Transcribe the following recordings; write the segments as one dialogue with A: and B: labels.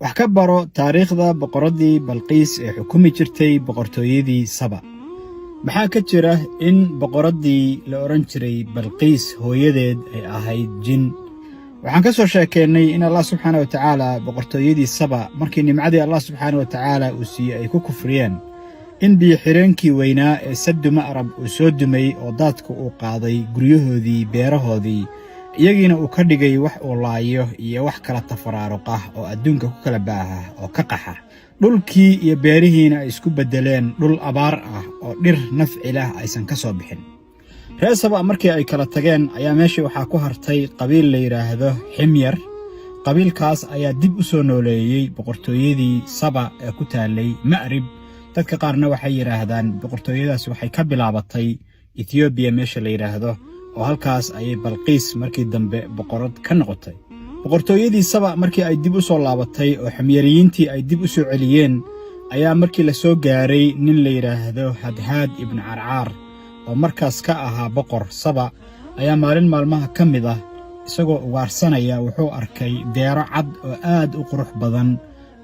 A: Wax ka baro taariikhda boqoraddii Balqiis ee xukumi jirtay boqortooyadii Saba. Maxaa ka jira in boqoraddii la odhan jiray Balqiis hooyadeed ay ahayd jin? Waxaan ka soo sheekeennay in Allah subxaana wa tacaala boqortooyadii Saba, markii nimcadii Allah subxaana wa tacaala uu siiyey ay ku kufriyeen, in biyo-xireenkii weynaa ee Saddu Ma'rab uu soo dumay oo daadku uu qaaday guryahoodii, beerahoodii, iyagiina uu ka dhigay wax uu laayo iyo wax kala tafaraaruqa oo adduunka ku kala baaha oo ka qaxa. Dhulkii iyo beerihiina ay isku beddeleen dhul abaar ah oo dhir nafci lah aysan ka soo bixin. Reer Saba markii ay kala tageen ayaa meeshii waxaa ku hartay qabiil la yidhaahdo Ximyar. Qabiilkaas ayaa dib u soo nooleeyey boqortooyadii Saba ee ku taallay Ma'rib. Dadka qaarna waxay yidhaahdaan boqortooyadaas waxay ka bilaabatay Etiyoobiya meesha la yidhaahdo, oo halkaas ayay Balqiis markii dambe boqorad ka noqotay. Boqortooyadii Saba markii ay dib u soo laabatay oo Ximyariyiintii ay dib u soo celiyeen, ayaa markii la soo gaaray nin la yidhaahdo Hadhaad ibnu Carcaar oo markaas ka ahaa boqor Saba, ayaa maalin maalmaha ka mid ah isagoo ugaarsanaya wuxuu arkay deero cad oo aad u qurux badan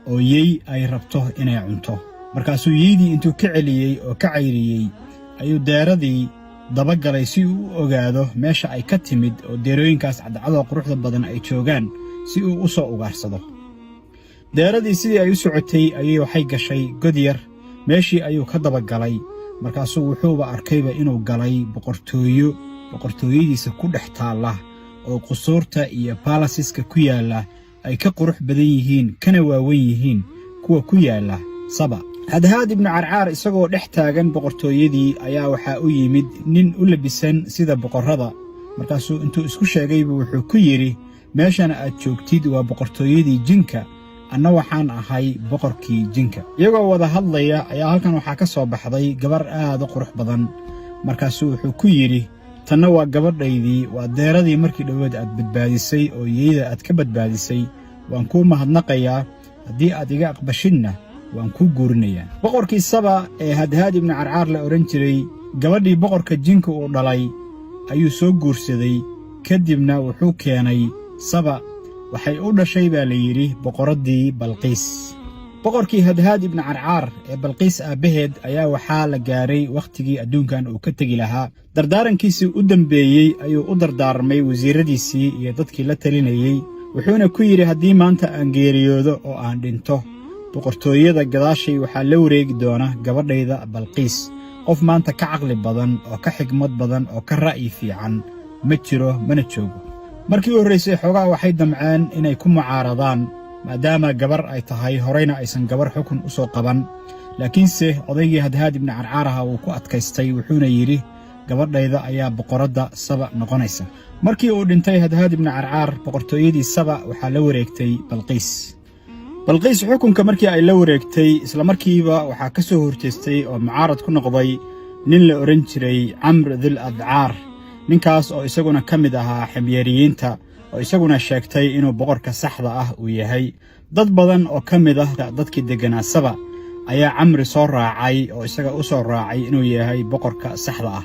A: oo yey ay rabto inay cunto. Markaasuu yeydii intuu ka celiyey oo ka cayriyey ayuu deeradii dabagalay si uu u ogaado meesha ay ka timid oo deerooyinkaas cadcadoo quruxda badan ay joogaan, si uu u soo ugaarsado. Deeradii sidii ay u socotay ayay waxay gashay god yar. Meeshii ayuu ka dabagalay. Markaasuu wuxuuba arkayba inuu galay boqortooyo boqortooyadiisa ku dhex taalla, oo qusuurta iyo palaces-ka ku yaalla ay ka qurux badan yihiin kana waawen yihiin kuwa ku yaalla Saba. Hadhaad ibnu Carcaar isagoo dhex taagan boqortooyadii ayaa waxaa u yimid nin u labisan sida boqorrada. Markaasuu intuu isku sheegaybu wuxuu ku yidhi: "Meeshana aad joogtid waa boqortooyadii jinka, anna waxaan ahay boqorkii jinka." Iyagoo wada hadlaya ayaa halkan waxaa ka soo baxday gabar aad u qurux badan. Markaasuu wuxuu ku yidhi: "Tanna waa gabadhaydii, waa deeradii markii dhoweed aad badbaadisay oo yeyda aad ka badbaadisay. Waan kuu mahadnaqayaa, haddii aad iga aqbashidna waan kuu guurinayaa." Boqorkii Saba ee Hadhaad ibnu Carcaar la odhan jiray gabadhii boqorka jinka uu dhalay ayuu soo guursaday. Kadibna wuxuu keenay Saba. Waxay u dhashay, baa la yidhi, boqoraddii Balqiis. Boqorkii Hadhaad ibnu Carcaar ee Balqiis aabbaheed ayaa waxaa la gaaray wakhtigii adduunkan uu ka tegi lahaa. Dardaarankiisii u dambeeyey ayuu u dardaarmay wasiirradiisii iyo dadkii la talinayey, wuxuuna ku yidhi: "Haddii maanta aan geeriyoodo oo aan dhinto, boqortooyada gadaashay waxaa la wareegi doona gabadhayda Balqiis. Qof maanta ka caqli badan oo ka xigmad badan oo ka ra'yi fiican ma jiro mana joogo." Markii u horraysay xoogaa waxay damceen inay ku mucaaradaan, maadaama gabar ay tahay, horeyna aysan gabar xukun u soo qaban. Laakiinse odaygii Hadhaad ibnu Carcaaraha wuu ku adkaystay, wuxuuna yidhi: "Gabadhayda ayaa boqoradda Saba noqonaysa." Markii uu dhintay Hadhaad ibnu Carcaar, boqortooyadii Saba waxaa la wareegtay Balqiis. Balqiis xukunka markii ay la wareegtay, isla markiiba waxaa ka soo horjeestay oo mucaarad ku noqday nin la odhan jiray Camr dil Adcaar, ninkaas oo isaguna ka mid ahaa Ximyeeriyiinta, oo isaguna sheegtay inuu boqorka saxda ah uu yahay. Dad badan oo ka mid ah dadkii degganaa Saba ayaa Camri soo raacay oo isaga u soo raacay inuu yahay boqorka saxda ah.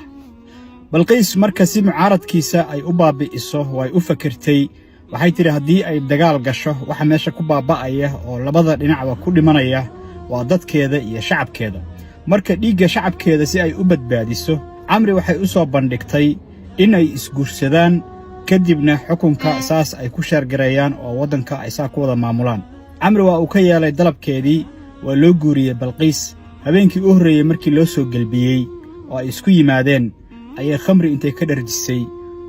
A: Balqiis marka si mucaaradkiisa ay u baabi'iso way u fakirtay. Waxay tidhi haddii ay dagaal gasho, waxa meesha ku baaba'aya oo labada dhinacba ku dhimanaya waa dadkeeda iyo shacabkeeda. Marka dhiigga shacabkeeda si ay u badbaadiso, Camri waxay u soo bandhigtay in ay isguursadaan, kadibna xukunka saas ay ku share-gareeyaan oo waddanka ay saa ku wada maamulaan. Camri waa uu ka yeelay dalabkeedii. Waa loo guuriyey Balqiis. Habeenkii u horreeyey markii loo soo gelbiyey oo ay isku yimaadeen, ayay khamri intay ka dharjisay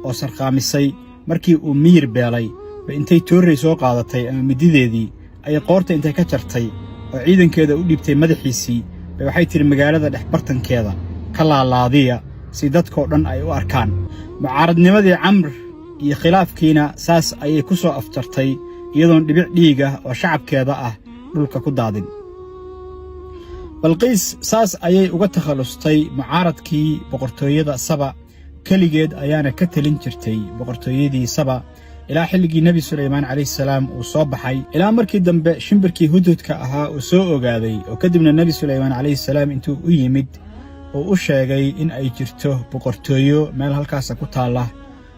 A: oo sarqaamisay, markii uu miyir beelay ba intay toorrey soo qaadatay ama midideedii ayay qoorta intay ka jartay oo ciidankeeda u dhiibtay madaxiisii. Bay waxay tidhi: "Magaalada dhex bartankeeda ka laalaadiya si dadkoo dhan ay u arkaan." Mucaaradnimadii Camr iyo khilaafkiina saas ayay ku soo afjartay, iyadoon dhibic dhiiga oo shacabkeeda ah dhulka ku daadin. Balqiis saas ayay uga takhallustay mucaaradkii boqortooyada Saba. Keligeed ayaana ka telin jirtay boqortooyadii Saba ilaa xilligii Nebi Sulaymaan calayhi salaam uu soo baxay, ilaa markii dambe shimbirkii hudhudka ahaa uu soo ogaaday, oo kadibna Nebi Sulaymaan calayhi salaam intuu u yimid oo u sheegay in ay jirto boqortooyo meel halkaasa ku taalla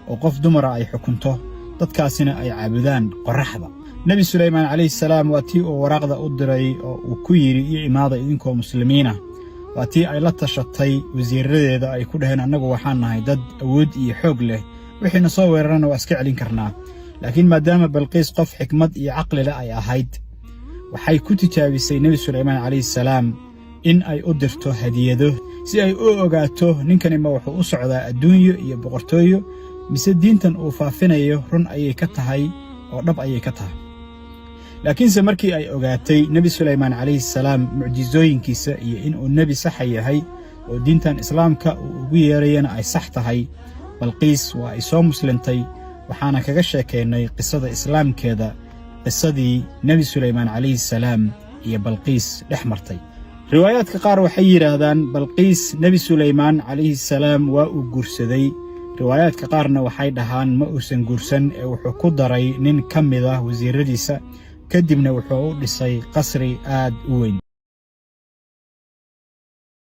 A: oo qof dumara ay xukunto, dadkaasina ay caabudaan qorraxda. Nebi Sulaymaan calayhi salaam waa tii uu waraaqda u diray oo uu ku yidhi: "Ii imaada idinkoo Muslimiina." Waa tii ay la tashatay wasiiradeeda, ay ku dhaheen: "Annagu waxaan nahay dad awood iyo xoog leh, wixiina soo weerarana waa iska celin karnaa." Laakiin maadaama Balqiis qof xikmad iyo caqli leh ay ahayd, waxay ku tijaabisay Nebi Sulaymaan calayhi salaam in ay u dirto hadiyado, si ay u ogaato ninkani ma wuxuu u socdaa adduunyo iyo boqortooyo, mise diintan uu faafinayo run ayay ka tahay oo dhab ayay ka tahay. Laakiinse markii ay ogaatay Nebi Sulaymaan calayhi salaam mucjisooyinkiisa iyo inuu nebi saxa yahay oo diintan Islaamka uu ugu yeerayana ay sax tahay, Balqiis waa ay soo muslintay. Waxaana kaga sheekaynay qisada islaamkeeda qisadii Nebi Sulaymaan calayhi salaam iyo Balqiis dhex martay. Riwaayaadka qaar waxay yidhaahdaan Balqiis Nebi Sulaymaan calayhi salaam waa uu guursaday. Riwaayaadka qaarna waxay dhahaan ma uusan guursan ee wuxuu ku daray nin ka mid ah wasiiradiisa, kadibna wuxuu u dhisay qasri aad u weyn.